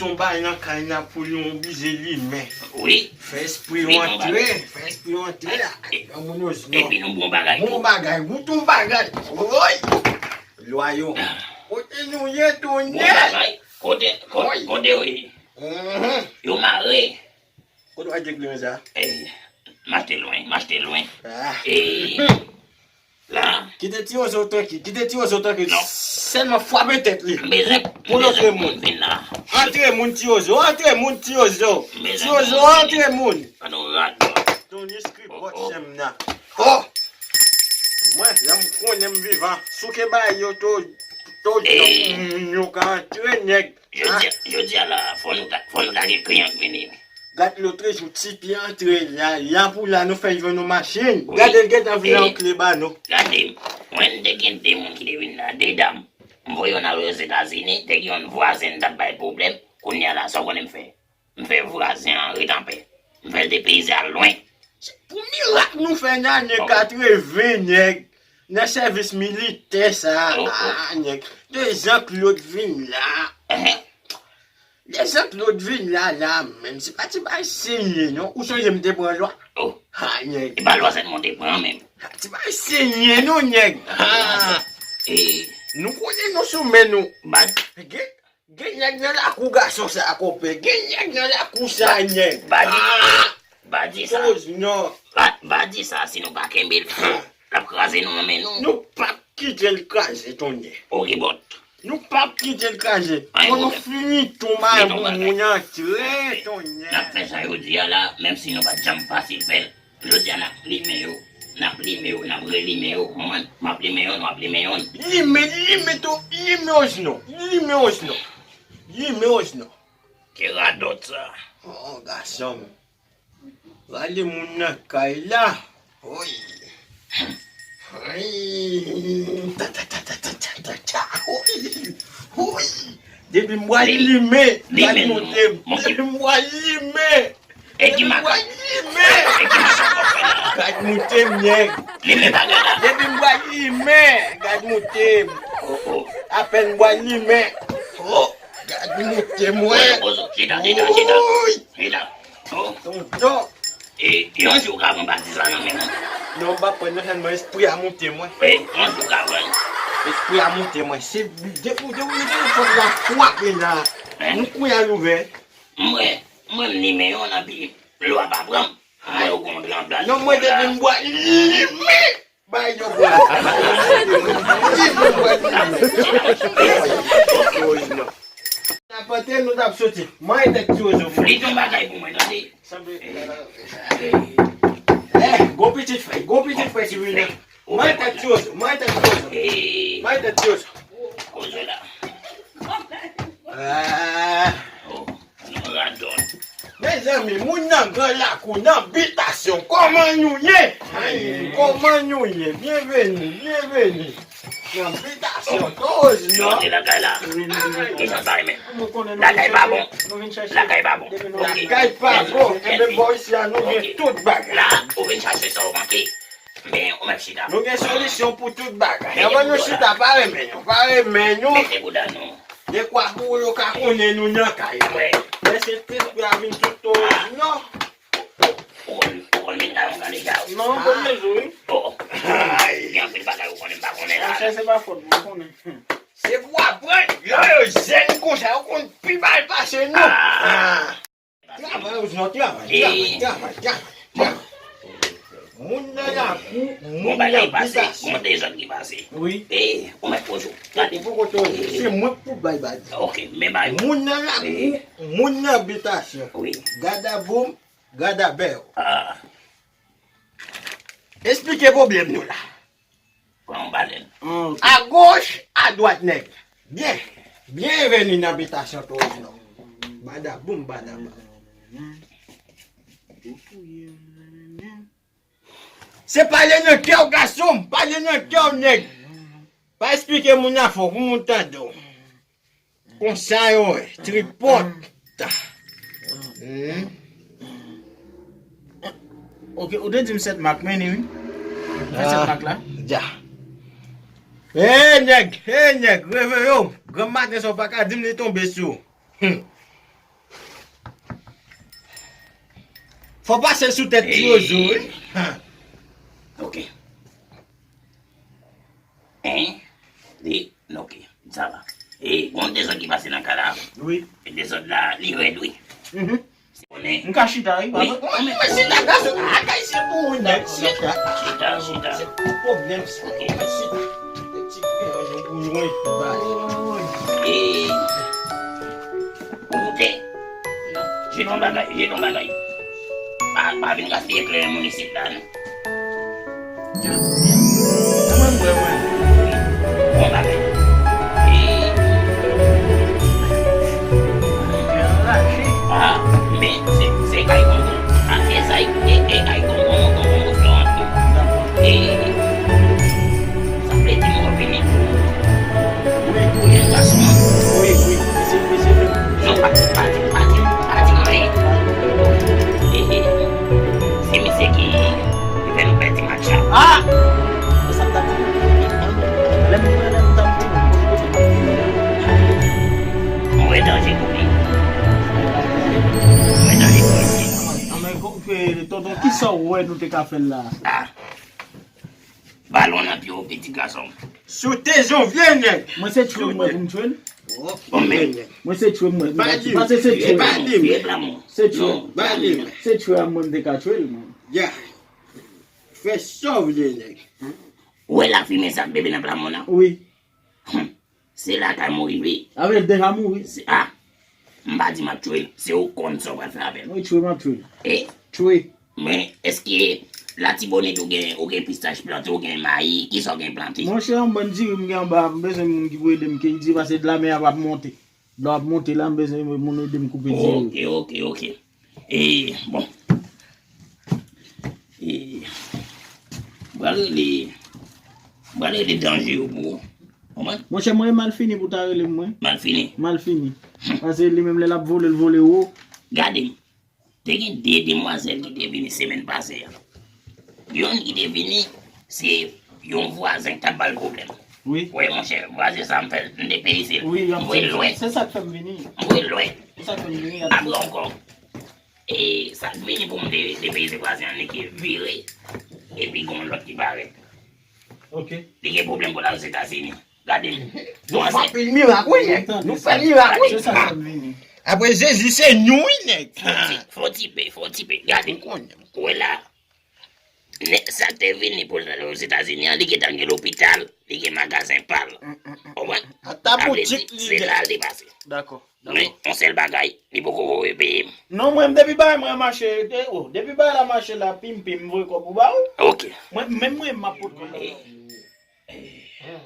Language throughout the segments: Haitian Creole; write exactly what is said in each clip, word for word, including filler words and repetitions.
Ton bay nan kay la pou nou oblije limen. Wi. Fè espri w antre, fè espri w antre. Yon moun yo non. Epi nou bon bagay tou. Bon bagay, wout yon bagay. Woy! Lwa yo. Kote nou ye, Tony? Bon bagay. Kote, kote, kote yo ye? Yo mare. Kote w al jwenn sa? Eh, m achte lwen, m achte lwen. Eh, la. Kite ti ozo trankil, kite ti ozo trankil. Non. Sèlman frape tèt li. M bezwen, pou m bezwen antre moun vin la. Antre moun ti ozo, antre moun ti ozo. Ti ozo, antre moun. Ann nou rad. Tony Script, bòt chenm nan. Oh! Mwen, lè m konnen m vivan, souke bay yo to, to, yo ka antre nèg. Jodi a, jodi a la, fò nou ta, fò nou ta gen kliyan k vini. Gad lòt jou, tipi antre la, la pou la nou fè jwenn yon machin. Gade l gentan vin an kle ba nou. Gade, mwen m te gen de moun ki te vin la, de dam. M voye youn al Ozetazini, te gen yon vwazen m t ap bay pwoblèm. Kounye a la, sa w konnen m fè? M fè vwazen an ret anpè. M fè l depeyize al lwen. Se pou mirak nou fè nan ane katreven, nèg, nan sèvis militè sa a, nèg. De Jean Claude vin la. De Jean Claude vin la, la, menm se pa ti bay senyen, non. Ou sonje m te pran lwa? Ha, nèg. E pa lwa sèlman te pran menm. Ti bay senyen, non, nèg. Ha. Nou konnen nou sou men nou. Gen, gen nèg nan lakou gason sa a konpè. Gen nèg nan lakou sa a, nèg. Ba di, ba di sa. Koz non. Ba, ba di sa, si nou pa kenbe l fò, l ap kraze nou nan men nou. Nou p ap kite l kraze, Tony. Oke, bòt. Nou p ap kite l kraze. Fò nou fini tou mal pou moun antre, Tony. N ap fè sa yo di a la, menm si nou pa t janm fasil fè l. Jodi a, n ap limen yo. N ap limen yo, n ap relimen yo. Konprann? M ap limen yo, nou ap limen yo. Limen, limen tou, limen oznon. Limen oznon. Limen oznon. Ki radòt sa? Oh, gason m. Rale moun nan kay la. Woy. Woy. Woy. Depi m bwè limen, gad moute m. Depi m bwè limen. Depi m bwè limen. Gad moute m, nèg. Depi m bwè limen, gad moute m. Apèn m bwè limen. Oh, gad moute m, wè. Chita, chita, chita. Woy. Chita. Oh. Tonton. E, yon jou w ka pran pati sa nan men mwen. Non, m p ap pran non, sèlman espri a moute mwen. E, yon jou w ka pran. Espri a moute mwen. Se depi, depi, depi pòt la frape la. Nou kounye a l ouvè. Mwen, mwen m limen yo nan pi lwa pa pran m. Mwen yo gon gran blan. Non, mwen depi m bwè limen. Bay yo bwè. Li vin bwè li menm. Apante nou t ap soti. Mwen tèt ti ozo. Li t yon bagay pou mwen, tande. Eh, gon pitit frè, gon pitit frè ki vini. Mwen tèt ti ozo, mwen tèt ti ozo. Mwen tèt ti ozo. Kozo la. Ah. Radòt. Mezanmi, moun nan gran lakou, nan bitasyon, kòman nou ye? Kòman nou ye? Byenveni, byenveni. Nan bitasyon, toz, non? Yo te lakay la. Kijan sa ye menm? Lakay pa bon. Lakay pa bon. Lakay pa bon. Enben, bò isi a, nou gen tout bagay. La, ou vin chache sa ou manke. Men, ou menm chita. Nou gen solisyon pou tout bagay. Anvan nou chita, pa renmen nou, pa renmen nou. Mete bouda nou. Dekwa pou yo ka konnen nou nan kay la. Lè Sentespri a vin sou toz, non. Ou konn, ou konn vin nan yon gade ja. Non, ou konn mezon, wi. Oh. Gen anpil bagay ou konnen m pa konnen la. Monchè, se pa fòt mwen, ou konnen. Se pou aprann. Lè yo jèn konsa, yo konn pi mal pase nou. Ah. Travay, Oznon, travay, travay, travay, travay, travay. Moun nan lakou, moun nan bitasyon. Gon dezòd ki pase. Wi. E, ou mèt poze w. Gade. Ou poko toze. Se mwen k pou bay bay. Ok, men bay. Moun nan lakou, moun nan bitasyon. Wi. Gadaboum, gadabèw. Ah. Esplike pwoblèm nou la. Pran yon balèn. Agoch, adwat, nèg. Byen. Byenveni nan bitasyon Tourismo. Badaboum, badabam. Se pale nan kè w, gason m, pale nan kè w, nèg. Pa esplike moun nan fò pou moun tande w. Konsa yo ye, tripòt. Hmm. Ok, ou te di m sèt mak, men ni wi. Fè sèt mak la. Dja. Hey, nèg, hey, nèg, reveyo. Granm maten sa w pa ka di m li tonbe sou. Hmm. Fò pase l sou tèt ti ozo, wi. Ok. En, de, ok, sa va. E, gon dezòd ki pase nan kay la. Wi. E dezòd la, li rèd, wi. Mhm. Konnen. M ka chita, wi, papa. Wi, mwen chita, gason. A, kay se pou ou, nèg. Chita, chita, chita. Se pou pwoblèm sa. Ok. Mwen chita. Ti kè, nou pou lwen. Bay. E, ou koute. Jete yon bagay, jete yon bagay. Pa, pa vin gaspiye kleren moun isit la, non. Mwen, mwen, mwen. Bon bagay. E, a, men, se, se kay konsa. A, e sa, e, e kay konsa, konsa, konsa, konsa. E, sa vle di mwen vini pou, pou, pou jèn gason an. Wi, wi. Mesye, mesye, mesye. Non, pa di, pa di, pa di, pa di anyen. E, e, se misye ki, ki fè nou pèdi match la. A! Se sa m t ap di. Lè m pran, lè m t ap di, mwen danje pou li. Mwen danje pou li. Anmè, anmè, tonton, kisa w wè nou te ka fè l la? A! Balon nan pye w, pitit gason. Sote, Janvye, nèg. Mwen se tchwe mwen pou m tchwe l. Bon, men. Mwen se tchwe mwen. Pase se tchwe. Se tchwe. Se tchwe a mwen m te ka tchwe l, mwen. Ya. Fè sa w vle, nèg. Ou wè lafimen sa k bebe nan plamon nan? Wi. Hum. Se la kay mouri, wi. Avè l deja mouri. Se, a, m pa di m ap tchwe l. Se ou konn sa w pral fè avè l. Wi, tchwe m ap tchwe l. E? Tchwe. Men, èske Latibonit ou gen, ou gen pistach plante, ou gen mayi, kisa w gen plante? Monchè, yon bann diri m gen anba, m bezwen moun ki pou ede m kiltive, paske dlamè a p ap monte. Dlo ap monte la, m bezwen moun ede m koupe diri. Ok, ok, ok. E, bon. E, m pral rele, m pral rele danje yo pou ou. Konprann? Monchè, mwen mal fini pou ta rele m, mwen. Mal fini? Mal fini. Paske li menm lè l ap vole, l vole wo. Gade m. Te gen de demwazèl ki te vini semèn pase a. Yonn ki te vini, se yon vwazen k t ap ba l pwoblèm. Wi. Wi, monchè, vwazen sa m fè, m te peye se l. Wi, m voye l lwen. Se sa k fè m vini. M voye l lwen. Se sa k fè m vini. Apre ankò, e sa k vini pou m te, te peye se vwazen an, li ki vire, epi gen yon lòt ki parèt. Ok. Li gen pwoblèm pou l al Ozetazini. Gade. Nou fè anpil mirak, wi, nèg. Nou fè mirak, wi. Se sa k fè m vini. Apre Jezi, se nou, wi, nèg. Fò ti, fò ti pe, fò ti pe. Gade. Ou konnen. Ou wè la. Nèg sa k te vini pou l al Ozetazini an, li gentan gen lopital, li gen magazen pa l. Konprann? Ata boutik li gen. Se la l te pase. Dakò. Men, yon sèl bagay, li poko voye peye m. Non, mwen, depi bagay mwen mache, de, oh, depi bagay la mache la, pim, pim, m voye kòb ou ba ou. Ok. Mwen, menm mwen, m ap pot kòb la. Eh, eh.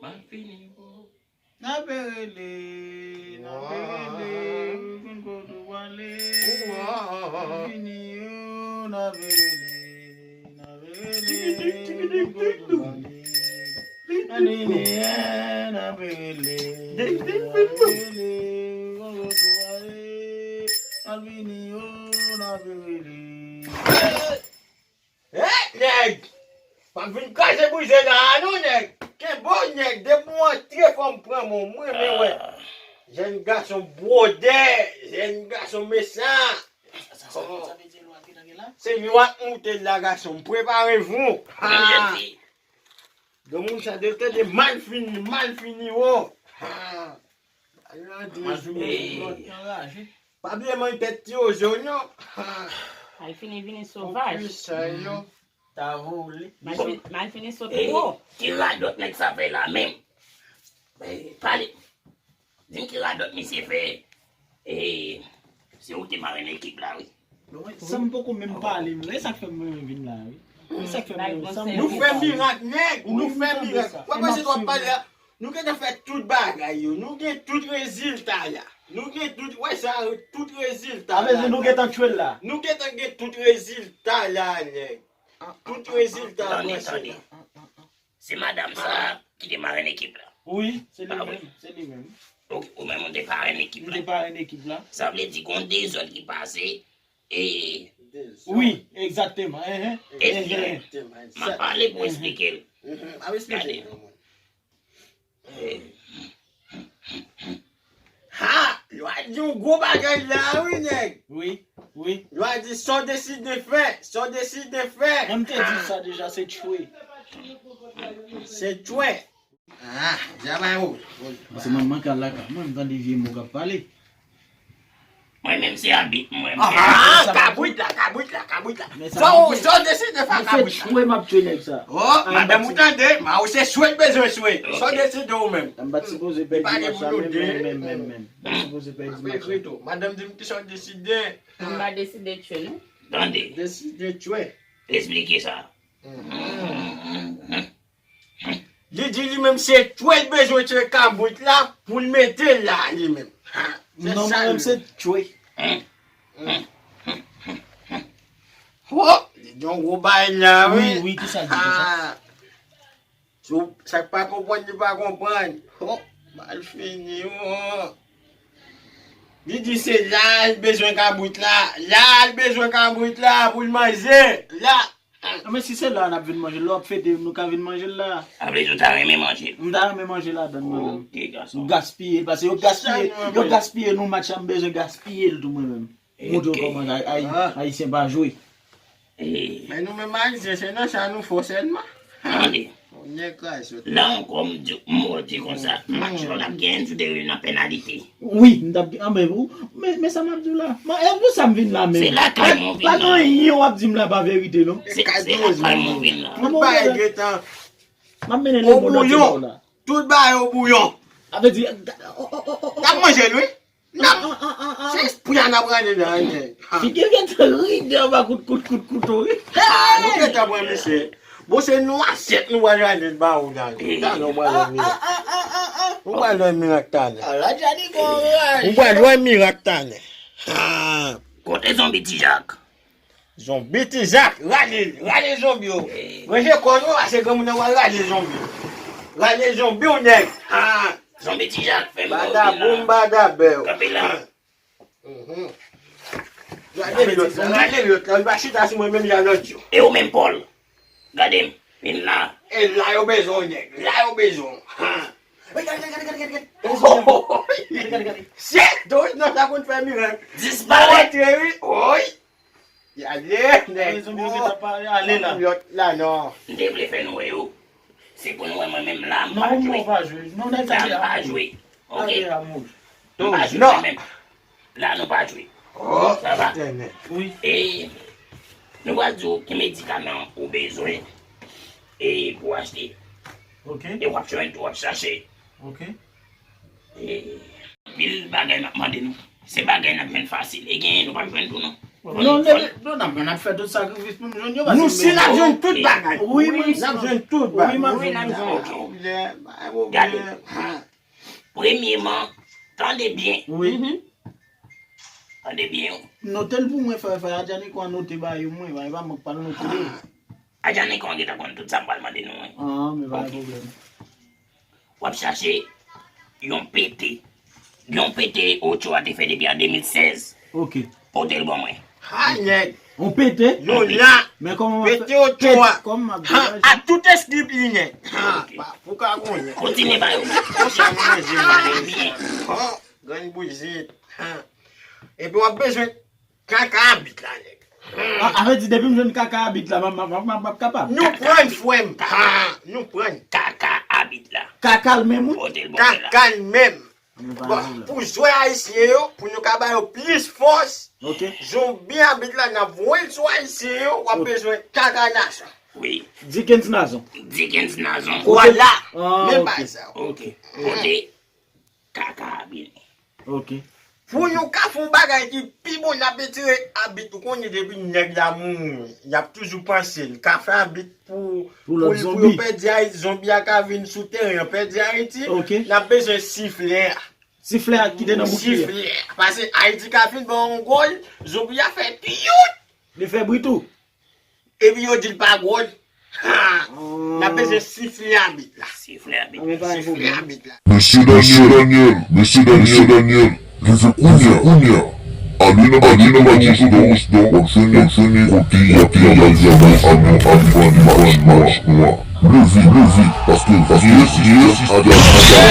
Mal fini, bro. N ap rele, n ap rele, vin kote w ale. Vin fini yo, n ap rele, n ap rele, vin kote w ale. N ap rele, n ap rele, n ap rele, vin kote w ale. N ap fini yo, n ap rele. Eh, nèg! Pa vin kraze brize la a non, nèg! Kenbe w, nèg! Depi w antre, fò m pran men w. Mwen renmen wè jèn gason bwodè, jèn gason mesan. Se lwa k moute la, gason. Prepare vou. Granmoun sa de tande mal fini, mal fini, wo. Al antre sou lòt anraje. Pa bliye manje tèt ti ozo non. Al fini vini sovaj. Ta vole. Mal fini, mal fini sot wo. Ki radòt nèg sa fè la menm? Pale. Di m ki radòt misye fè. E, se ou te marenn ekip la, wi. San m poko menm pale, men e sa k fè m renmen vin la, wi. E sa k fè m renmen, san m Nou fè mirak, nèg! Nou fè mirak! Wè, panse w ap pale a. Nou gentan fè tout bagay yo. Nou gen tout rezilta la. Nou gen tout, wè sa, tout rezilta la. Sa vle di nou gentan tchwe l la. Nou gentan gen tout rezilta la, nèg. Tout rezilta pase la. Se madanm sa ki te marenn ekip la. Wi, se li menm, se li menm. Ok, ou menm ou te parenn ekip la. M te parenn ekip la. Sa vle di gon dezòd ki pase, e Wi, egzakteman. Enhen. Egzakteman. M ap pale pou esplike l. Gade. Ha! Yo a di yon gwo bagay la, wi, nèg. Wi, wi. Yo a di sa w deside fè, sa w deside fè. Mwen, m te di sa deja, se tchwe. Se tchwe. Ah, djabay ou. Paske mwen, mwen ka lakay mwen, m tande vye mo k ap pale. Mwen menm se abit mwen. Ah, kabrit la, kabrit la, kabrit la. Sa w deside fè kabrit la. Se tchwe m ap tchwe nèg sa. Oh, madanm ou tande, ma ou se swe l bezwen swe. Sa w deside ou menm. M pa t sipoze pèdi match la menm, menm, menm, menm. M pa t sipoze pèdi match la. Madanm di m ki sa w deside. M pa deside tchwe non. Tande. Deside tchwe. Esplike sa. Li di li menm se tchwe l bezwen tchwe kabrit la pou l mete l la li menm. Ha, se sa l menm. Non, mwen menm se tchwe. Ho, li di yon gwo bagay la, wi. Wi, wi, kisa l di konsa? Ah. Sou, sa k pa konprann, li pa konprann. Ho, mal fini, ho. Li di se la l bezwen kabrit la. La l bezwen kabrit la pou l manje. La. Ah, men si se la n ap vin manje l, lè w ap fete, nou ka vin manje l la. Sa vle di w ta renmen manje l? M ta renmen manje ladan l, mwen menm. Ok, gason. M gaspiye l, paske yo gaspiye, yo gaspiye nou match la, m bezwen gaspiye l tou, mwen menm. Montre w kòman Ay-, Ay-, Ayisyen pa jwe. Men nou menm Ayisyen, se nan sa nou fò sèlman. Tande. Nèg kraze sot. La ankò, m di, m di konsa, match la w t ap genyen, si w te rive nan penalite. Wi, m t ap gen, anben, ou, men, men sa m ap di w la. E pou sa m vin la menm. Se lakay mwen w vin la. Pa gen anyen w ap di m la pa verite, non. Se, se lakay mwen w vin la. Tout bagay gentan. M ap mennen le mond antye la. Tout bagay o bouyon. Sa vle di, n ap manje l, wi. N ap, se espri a n ap rale la, nèg. Figi l gentan ride anba kout, kout, kout kouto, wi. Nou gentan pran misye. Bon, se nou asyèt nou pral rale ba ou la. Talè w pral wè mirak. Ou pral wè mirak talè. Ou pral wè mirak talè. Kote zonbi Ti Jak? Zonbi Ti Jak, rale l, rale zonbi yo. Ranje kò nou, ase granmoun nan pral rale zonbi yo. Rale zonbi yo, nèg. Ha! Zonbi Ti Jak, fè m badabou, m badabè yo. Kanpe la. Rale lòt la, rale lòt la, li pa chita sou mwen menm jan lòt yo. E ou menm, Pòl? Gade m, vin la. E la yo bezwen w, nèg, la yo bezwen w. Ha! Gade, gade, gade, gade, gade. Shit, Doris nan ta konn fè mirak. Disparèt. Antre, wi. Oy. Gade, nèg. Rezon yo gentan pale, ale la. Lòt la, non. M te vle fè nou wè yo. Se pou nou wè mwen menm la, m pa jwe. Non, non, pa jwe. Non, nèg la, m pa jwe. Ok. M pa jwe mwen menm. La, nou pa jwe. Sa va? Wi. E, nou pral di w ki medikaman ou bezwen e pou w achte. Ok. E w ap jwenn tou, w ap chache. Ok. E, anpil bagay n ap mande nou. Se bagay n ap jwenn fasil. E genyen nou p ap jwenn tou, non. Non, non, non, n ap, n ap fè tout sakrifis pou n jwenn yo, paske nou, si n ap jwenn tout bagay. Wi, wi, n ap jwenn tout bagay. Wi, n ap jwenn. Ok. Gade. Premyeman, tande byen. Wi. Tande byen, wi. Note l pou mwen, frè, frè. Adjanico an note ba yo, mwen, ba, e pa mwen k pral note yo. Adjanico an gentan konn tout sa m pral mande nou, wi. Ah, men pa gen pwoblèm. W ap chache yon pete. Yon pete Ocho a te fè depi an de mil sèz. Ok. Pote l ban mwen. Ha, nèg. Yon pete? Yon la. Men kòman w ap fè? Pete Ocho a. Kòman m ap degaje? Ha, ak tout estrip li, nèg. Ha, pa, pou ka konnen. Kontinye ba yo. Konsa manje manje. Ha, grenn bouzit. Ha. Epi w ap bezwen kaka abit la, nèg. A, sa vle di, depi m jwenn kaka abit la, m, m, m, m, m ap kapab. Nou pran l, frè m. Ha, nou pran l. Kaka abit la. Kaka l menm, wi. Pote l ban mwen la. Kaka l menm. Bon, pou zwe ayisyen yo, pou nou ka ba yo plis fòs, ok, zonbi abit la, n ap voye l sou ayisyen yo, w ap bezwen kaka Nazon. Wi. Dickens Nazon. Dickens Nazon. Vwala. Ah, men bagay sa. Ok. Kote kaka abit. Ok. Pou nou ka fè yon bagay ki pi bon, n ap etire abit. Ou konnen depi nèg la mouri, y ap toujou panse l. Ka fè abit pou, pou lòt zonbi. Pou yo pèdi Ayiti, zonbi a ka vin sou teren an, pèdi Ayiti. Ok. N ap bezwen siflè a. Siflè a ki te nan bouch li a. Siflè a. Paske Ayiti ka fin ba yon gòl, zonbi a fè piyout. Li fè bri tou. Epi yo di l pa gòl. Ha! N ap bezwen sifle abit la. Sifle abit la. Sifle abit la. Mesye Daniel, mesye Daniel, mesye Daniel, leve kounye a, kounye a. Ale nan, ale nan Batisto, w ap jwenn, w ap jwenn kote y ap travay avèk nou, ale, ale, ale, match nou a. Leve, leve, paske, paske, Jezi a gade, a gade.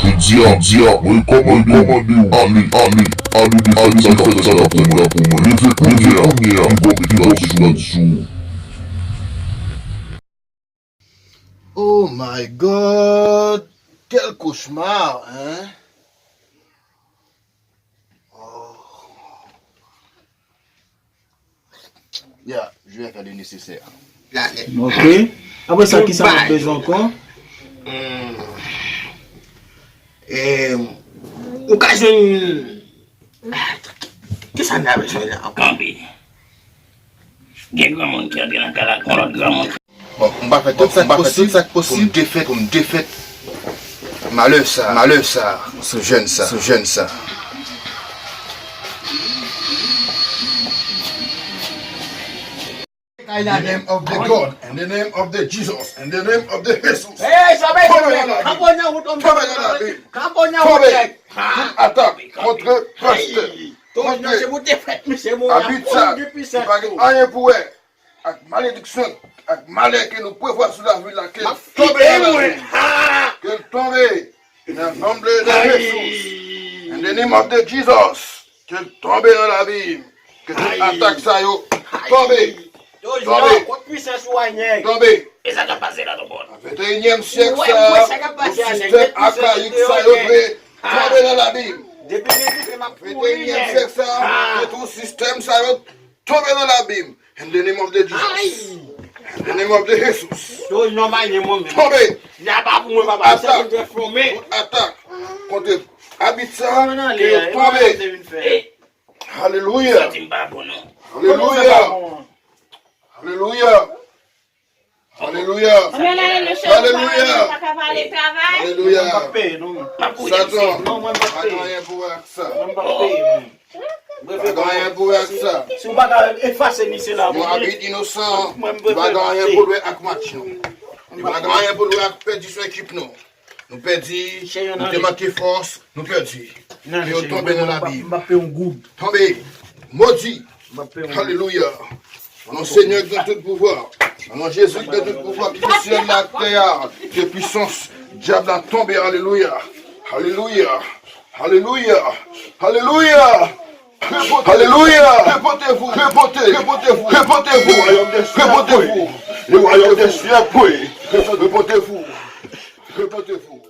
Jodi a, jodi a, mwen kòmande w, ale, ale, ale defèt sa k fèt la pou mwen. Leve kounye a, leve kounye a, li gon ki gade sou ou. Oh my God! Quel cauchemar, hein? Oh. Ya, je vais faire le nécessaire. Ok. Apre sa, kisa n ap bezwen ankò? Hmm. Eh, ou ka jwenn, ah, kisa n ta bezwen la ankò? Kanpe. Gen granmoun ki antre nan kay la, gen lòt granmoun. Bon, m pa fè tout sa k posib, sa k posib pou m defèt, pou m defèt malè sa, malè sa, sou jèn sa, sou jèn sa. In the name of the God, in the name of the Jesus, in the name of the Jesus. Hey, sa va, tonbe nan lavi. Tonbe nan lavi. Tonbe. Tout atak kont pastè, kont abit sa, ki pa gen anyen pou wè ak malediksyon, ak malè ke nou prevwa sou lavi l la, ke l tonbe nan lavi l. Ke l tonbe nan non de Jezi. In the name of the Jesus. Ke l tonbe nan lavi m. Ke tout atak sa yo tonbe. Tonbe. Tonbe. E sa k ap pase la, tonton? Nan venteyinyèm syèk sa, tout sistèm akayik sa yo dwe tonbe nan lavi m. Venteyinyèm syèk sa, ke tout sistèm sa yo tonbe nan lavi m. In the name of the Jesus. In the name of the Jesus. Tonbe. Atak kont, tout atak kont abit sa, ke yo tonbe. Alelouya. Alelouya. Alelouya. Alelouya. Alelouya. Alelouya. Alelouya. Satan, pa gen anyen pou wè ak sa. Pa gen anyen pou wè ak sa. Si w pa ka efase misye la, yon abit inosan, li pa gen anyen pou l wè ak match nou. Li pa gen anyen pou l wè ak pèdisyon ekip nou. Nou pèdi, nou te manke fòs, nou pèdi. Ke yo tonbe nan labi. Tonbe, modi. Alelouya. Nan non Senyè ki gen tout pouvwa. Nan non Jezi ki gen tout pouvwa, ki sou syèl la ak tè a. Ke pisans dyab la tonbe, alelouya. Alelouya. Alelouya. Alelouya. Alelouya. Repentez-vous. Repentez. Repentez-vous. Repentez-vous. Le royaume des cieux a pris. Repentez-vous. Repentez-vous.